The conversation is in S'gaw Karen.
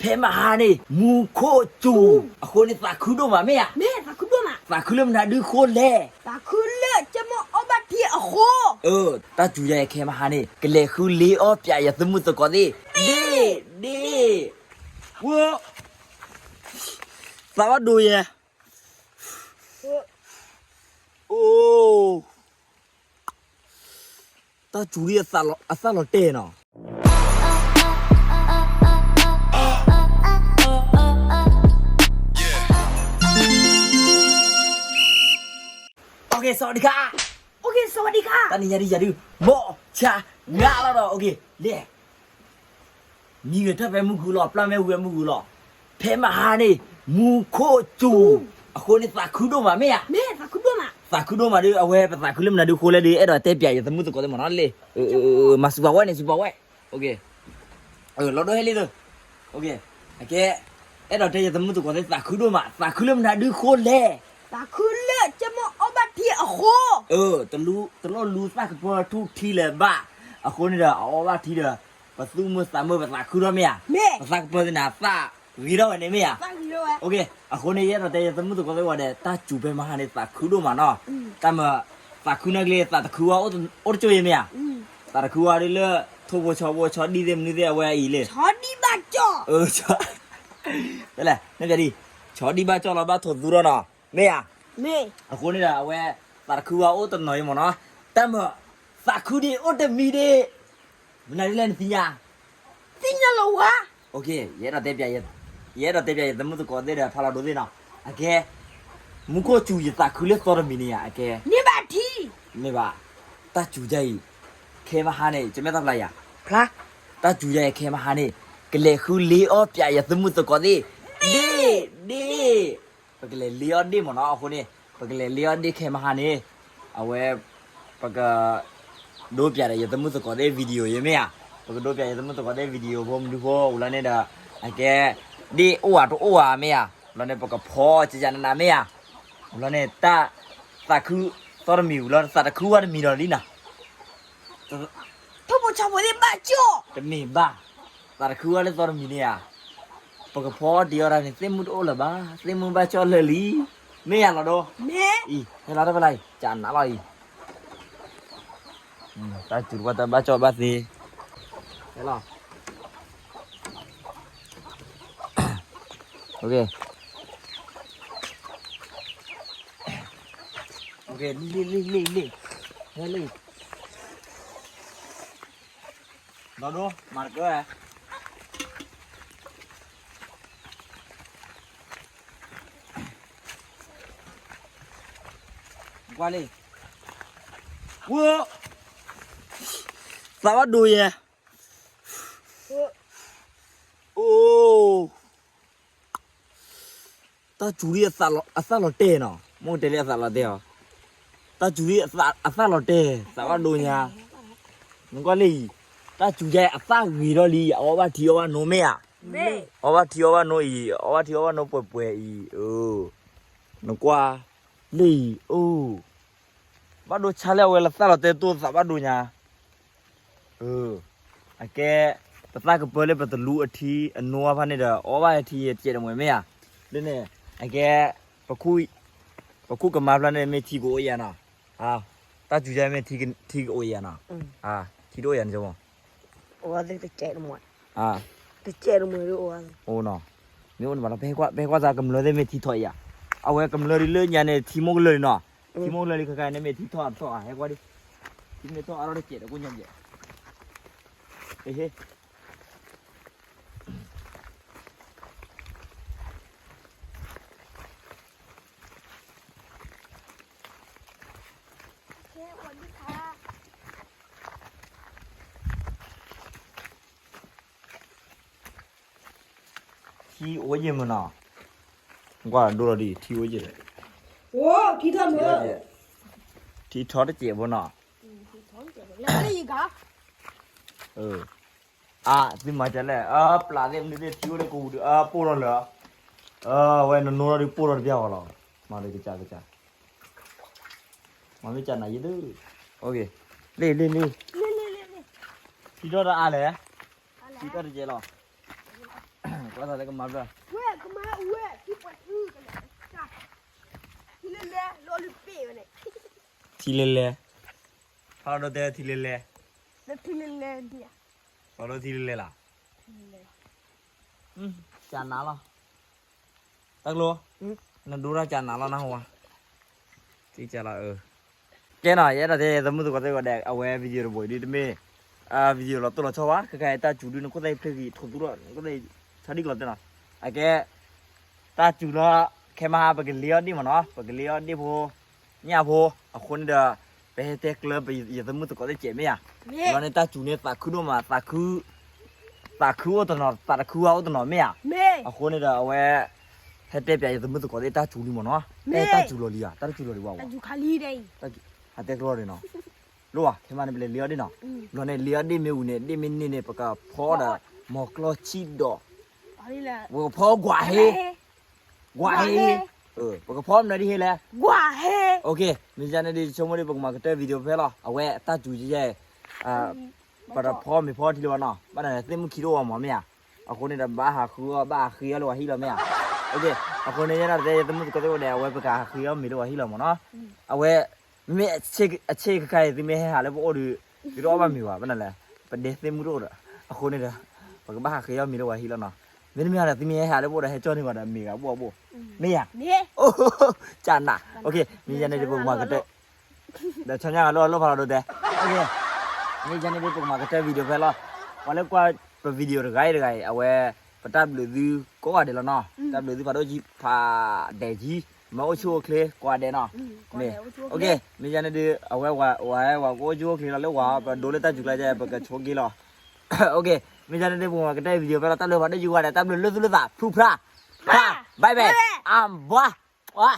ခဲမဟါန့ၣ် မူခိၣ်စူၤ, အဃိန့ၣ် သးခုဒိၣ်မးမ့ၢ်ဧါ. သးခုလၢမနုၤဒုဃိလဲၣ်. သးခုလၢကမ့ၢ်အီၣ်ဘၣ်ထံအဃိ. တၢ်စူၤယၤအံၤခဲမဟါန့ၣ် ကလဲၤဃုလ့အီၣ်ပၠးယသမုၣ်သကိးသ့ၣ် ဒ့ၣ်ဒ့ၣ်. သးဘၣ်ဒိယဲ, အိၣ် တၢ်စူၤဒံးအသၣ်လီၤတဲာ်နီၤ. โอเค สวัสดีค่ะ โอเค สวัสดีค่ะ တၢ်နံၤညါဒ်ယၤဒုး မီၢ်ဆါငါလီၤဒီး โอเค လဲၣ်. မံဂဲၤထၢၣ်ဖဲမုၢ်ဂုၤလီၤ ပျၢ်မ့ၣ်အူဖဲမုၢ်ဂုၤလီၤ. ဖဲမဟါန့ၣ် မူခိၣ်စူၤ, အဃိန့ၣ် သးခုဒိၣ်မးမ့ၢ်ဧါ. သးခုဒိၣ်မးဒုး အဝဲပသးခုလၢမနုၤဒုဃိလဲၣ်ဒုး အဲၣ်ဒိးတဲပၠးယသမုၣ်သကိးသ့ၣ်မးနီၤ လ့ၣ်. မၤစူၤပၤဝဲန့ၣ် စူၤပၤဝဲ. လီၤဒိဟဲလံသၢ. အကဲ အဲၣ်ဒိးတဲယသမုၣ်သကိးသ့ၣ် သးခုဒိၣ်မး သးခုလၢမနုၤဒုဃိလဲၣ်. သးခုလၢကမ့ၢ်အီၣ်ဘၣ်ထံအဃိ. တလိၣ်လူသၣ်ကပၢၢ်ထူၣ်ထံလၢၤဘၣ်. အဃိန့ၣ်ဒီး အအီၣ်ဘၣ်ထံဒီး ပသူၣ်မုာ်သးမုာ်ပသးခုထီၣ်မ့ၢ်ဧါ. ပသးကပၢၢ်သ့ၣ်န့ၣ် သၣ်ဂ့ၤထီၣ်ဝဲန့ၣ်မ့ၢ်ဧါ. အဃိန့ၣ် ယအဲၣ်ဒိးတဲယသမုၣ်သကိးသ့ၣ်ဝဲဒီး တၢ်စူၤဖဲမဟါန့ၣ် သးခုဒိၣ်မးနီၤ. တၢ်မၤ သးခုနာ်က့ၤ သးတခုဝဲအိၣ်တကၠိၢ်ယဲမ့ၢ်ဧါ. သးတခုဝဲဒ်လၢ ထိၣ်ဖိဆီဖိဆီဒံၣ်သ့ၣ်မနုၤသ့ၣ်အဝဲအံၤလံ. ဖဲလဲၣ် နပဒံ ဆီဒံၣ်ဘၣ်ကၠီၣ်လီၤဘၣ်ထိးသူထီၣ်နီၤ မ့ၢ်ဧါ. အဃိန့ၣ်ဒီး အဝဲ သးတခုဝဲအိၣ်တနီၤယဲမ့ၢ်နီၤ. တၢ်မၤ သးခုဒံးအိၣ်တမံၤဒံး မနုၤဒ်လဲၣ်နသ့ၣ်ညါ. သ့ၣ်ညါလီၤဝဲ. ယအဲၣ်ဒိးတဲပၠး ယအဲၣ်ဒိးတဲပၠးယသမုၣ်သကိးသ့ၣ်ဒီးဖးလီၤဒိသ့ၣ်နီၤ. အကဲ မူခိၣ်စူၤယသးခုလၢသီတမံၤန့ၣ်ဧါ အကဲ န့ၢ်ဘၣ်ထံ မ့ၢ်ဘၣ် တၢ်စူၤယၤအံၤ ခဲမဟါန့ၣ် ကမ့ၢ်တၢ်ဖျါယၤ ဖျါ တၢ်စူၤယၤအံၤခဲမဟါန့ၣ် ကလဲၤဃုလ့အီၣ်ပၠးယသမုၣ်သကိးသ့ၣ် ဒ့ၣ်ဒ့ၣ်. ပကလဲၤလ့အီၣ်ဒ့ၣ်မ့ၢ်နီၤ. အဃိန့ၣ် ပကလဲၤလ့အီၣ်ဒ့ၣ်ခဲမဟါန့ၣ် အဝဲ ပက ဒိပၠးဒီးယသမုၣ်သကိးသ့ၣ် video ယဲမ့ၢ်ဧါ. ပကဒိပၠးယသမုၣ်သကိးသ့ၣ် video ဖိမနုၤဖိ ဝံၤလီၤန့ၣ်ဒီး အကဲ ဒ့ၣ်အိၣ်ဧါတအိၣ်ဧါမ့ၢ်ဧါ. လီၤန့ၣ် ပကဖီစၢ်စၢ်နးနးမ့ၢ်ဧါ. ဝံၤလီၤန့ၣ် တၢ် သးခုသီတမံၤဝံၤလီၤ သးတခုဝဲတမံၤဒီးလံနီၤ. ထိၣ်ဖိဆီဖိသ့ၣ်ဘၣ်ကၠီၣ် တမ့ၢ်ဘၣ်. သးတခုဝဲလၢသီတမံၤန့ၣ်ဧါ. ပကဖီတ့ၢ်အီၤတၢ်န့ၣ် သ့ၣ်မုၣ်တအိၣ်လၢၤဘၣ် သ့ၣ်မုၣ်ဘၣ်ကၠီၣ်လၢာ်လံ. မ့ၢ်ယၤလီၤဒိ အံၤ ဟဲလီၤတဖဲလၢ်အံၤ ကနးလီၤအံၤ တၢ်စူၤတပှၢ်တၢ်ဘၣ်ကၠီၣ်ဘၣ်သ့ ဟဲလီၤ လံလံလံလံလံ ဟဲလံ လီၤဒိ မၤတကၢ ကွၢ်လံ ဝိ သးဘၣ်ဒိယဲ အိ တၢ်စူၤဒံးအသၣ်လီၤတဲာ်နီၤ မိၢ်တဲလံအသၣ်လီၤတဲာ်အီၤ တၢ်စူၤဒံးအသၣ်လီၤတဲာ် သးဘၣ်ဒိညါ နကွၢ်လံအံၤ တၢ်စူၤယါအံၤအသၣ်ဂ့ၤထီၣ်လံ အအီၣ်ဘၣ်ထံအီၣ်ဘၣ်နိမ့ၢ်ဧါ အီၣ်ဘၣ်ထံအီၣ်ဘၣ်နိအံၤ အီၣ်ဘၣ်ထံအီၣ်ဘၣ်နိပှဲၤပှဲၤအံၤ နကွၢ် လံအံၤ အိ ဘၣ်ဒိဆါလၢအဝဲလၢသၣ်လီၤတဲာ်တိၢ်သးဘၣ်ဒိညါ အကဲ ပသၣ်ကပၢလၢပတလူအထံအနိအဖၣ်န့ၣ်ဒီး အီၣ်ဘၣ်ထံတကဲးတမှဲၤမ့ၢ်ဧါ လၢန့ၣ် အကဲ ပခူၣ်ကမါဖျၢၣ်န့ၣ်မ့ၢ်ထံကအိၣ်ယါနီၤ တၢ်စူၤယါမ့ၢ်ထံကအိၣ်ယါနီၤ ထံတအိၣ်ယါန့ၣ် အိၣ်နီၤ မ့ၢ်အိၣ်န့ၣ်ဘၣ်လီၤ ပဟဲကွၢ်သးကမျၢၢ်သ့ၣ်မ့ၢ်ထံထီၣ်အံၤဧါ အဝဲကမျၢၢ်ဒ်လၢညါန့ၣ် ထံမိၢ်ကလၢာ်န့ၣ်နီၤ ထံမိၢ်ကလၢာ်လံခါခါန့ၣ်မ့ၢ်ထံထီၣ်အထီၣ်ဧါ ဟဲကွၢ်ဒ် ထံမ့ၢ်ထီၣ်အါထီၣ်တစဲးတကိညါယဲၢ် ဟ့ ထံအိၣ်ယဲၢ်မ့ၢ်နီၤ ကွၢ်ဒိလီၤဒံး ထံအိၣ်ယဲၢ် ထံထီၣ်တစဲးဖိနီၤ အါ သုမၤဒ်လဲၣ် အပျၢ်သ့ၣ်မနုၤသ့ၣ်ထံအိၣ်လၢကဝူၤဒီး အပိၢ်ထီၣ်လၢာ် အဝဲနနိထီၣ်ဒုးပိၢ်ထီၣ်တပျၢ်ဃီလီၤ မၤဒုးကစၢ်ကစၢ် မၤမ့ၢ်ကစၢ်နၤယ့ၢ်သု လ့ၣ်လ့ၣ်လ့ၣ် ထံထီၣ်တအါလဲၣ် ထံထီၣ်တကဲးလီၤ ဝဲသးလၢကမၤဘျီ, ဝဲကမၤဝဲ ထံပှဲၤထူ, ထံလဲၤလဲၤ လီၤလၢပ့ၢ်ဝဲန့ၣ်, ထံလဲၤလဲၤ, ဖးဒိၣ်တဲ ထံလဲၤလဲၤ, လၢထံလဲၤလဲၤဒံးဧါ, ဖးဒိၣ်ထံလဲၤလဲၤလီၤ, လဲၤလီၤ, ကနၤလီၤ, တၢ်ကျိ, နဒိတၢ်ကနၤလီၤ နဟူဧါ, ကလီၤ, ကဲနီၤ ယအဲၣ်ဒိးတဲ သမုၣ်သကိးသ့ၣ်ဂီၤဒဲး အဝဲ video တဘိအံၤဒုးတမ့ၢ် video လီၤတိၢ်လီၤဆီဘၣ်, ခဲခါအံၤတၢ်စူၤဒုး နခိၣ်သၣ်ဖျ့ဂံၢ် ထိးသူလီၤ နခိၣ်သၣ် ဆီဒံၣ်ကျီၤတဲနီၤ, အကဲ တၢ်စူၤလီၤ, ခဲမဟါ ပကလ့အီၣ်ဒ့ၣ်မးနီၤ, ပကလ့အီၣ်ဒ့ၣ်ဖိ ညၣ်ဖိ, အဃိန့ၣ်ဒီး ပဟဲတဲကျၢၤ ပယသမုၣ်သကိးသ့ၣ်စဲးမ့ၢ်ဧါ, လီၤန့ၣ်တၢ်စူၤန့ၣ် သးခုဒိၣ်မး သးခုအိၣ်တနီၤ သးတခုဝါအိၣ်တနီၤမ့ၢ်ဧါ, အဃိန့ၣ်ဒီးအဝဲ ဟဲတဲပၠးယသမုၣ်သကိးသ့ၣ်တၢ်စူၤလံမးနီၤ, တၢ်စူၤလီၤလံဧါ, တၢ်စူၤလီၤလံဝဲ, ဟးတဲကျီၤဒ့ၣ်နီၤ, လီၤဧါ ခဲမဟါန့ၣ် ပလဲၤလ့အီၣ်ဒ့ၣ်နီၤ, လီၤန့ၣ် လ့အီၣ်ဒ့ၣ်မ့ၢ်ဝံၤန့ၣ် ဒ့ၣ်မ့ၢ်န့ၢ်န့ၣ် ပကဖီဒီး မီၤကျီဆံၣ်ဒီး ပကဖီကွၢ်ဟ့, ကွၢ်ဟ့, ပကဖီမနုၤဒ်ဟ့လဲၣ်, မ့ၢ်ယါန့ၣ်ဒုး ဆိကမိၣ်ဒုး ပကမၤကတၢၢ် video ဖဲလီၤ, အဝဲတၢ်စူၤယဲ ပတဖီမ့ၤဖီထံလၢၤဘၣ်နီၤ, ဘၣ်ဒီးသ့ၣ်မုၣ်ခံတအိၣ်မးမ့ၢ်ဧါ, အဃိန့ၣ်ဒီး ဘၣ်ဟးဃုအီၣ် ဘၣ်ဟးဃ့အီၣ်လၢပှၤဟံၣ်လီၤမ့ၢ်ဧါ, အဃိန့ၣ် ယအဲၣ်ဒိးတဲ ယသမုၣ်သကိးသ့ၣ်ဂီၤဒဲး အဝဲပကဟးဃ့အီၣ်မ့ၤလၢပှၤဟံၣ်လီၤမးနီၤ, အဝဲ မ့မ့ၢ်အဆ့ၣ်ကခါအံၤ သုမ့ၢ်ဟဲဟးလၢပအိၣ်ဒီး သုတအီၣ်ဘၣ်မ့ၤဘၣ်, ဘၣ်နလဲၣ်, ပဒဲသ့ၣ်မုၣ်တအိၣ်ဒီး, အဃိန့ၣ်ဒီး ပကဘၣ်ဟးဃ့အီၣ်မ့ၤလၢပှၤဟံၣ်လီၤနီၤ, မ့တမ့ၢ်ဒီး သုမ့ၢ်ဟဲဟးလၢပအိၣ်ဒီး ဟဲကၠီၣ်န့ၢ်ပှၤဒီးမ့ၤဂၤဘိၣ်ဘိၣ်, မ့ၢ်ဧါ, ကနၤ, မ့ၢ်ယါန့ၣ်ဒုး ပကမၤကတၢၢ် ဒီးဆီညါဂၤလိၣ်အလိၣ်ဖးလီၤဒိတဲ, မ့ၢ်ယါန့ၣ်ဒုး ပကမၤကတၢၢ် video ဖဲလီၤ, ပှၤလၢကွၢ်ပ video တဂၤအံၤတဂၤအံၤ အဝဲ ပတၢ်ဘျုးသုကိးဂၤဒဲးလီၤနီၤ, တၢ်ဘျုးသုဖးဒိၣ်ကံဖးဒဲးကံ, မ့ၢ်အိၣ်ဆူၣ်အိၣ်ချ့ ကိးဂၤဒဲးနီၤ, မ့ၢ်ယါန့ၣ်ဒုး အဝဲ ဝၤဝဲဝၤကအိၣ်ဆူၣ်အိၣ်ချ့လီၤလၢဝၤ ပဒိလၢတၢ်စူၤကျါယဲ ပကဆိက့ၤလီၤ, မ့ၢ်ယါန့ၣ်ဒုး ပကမၤကတၢၢ် video ဖဲလီၤ, တၢ်ဘျုးဖးဒိၣ်ကံကိးဂၤဒဲး, တၢ်ဘျုးလၢသုလိာ်သး ဖုဖျါ, ဖျါ, bye bye, အဘှါ, ဝါ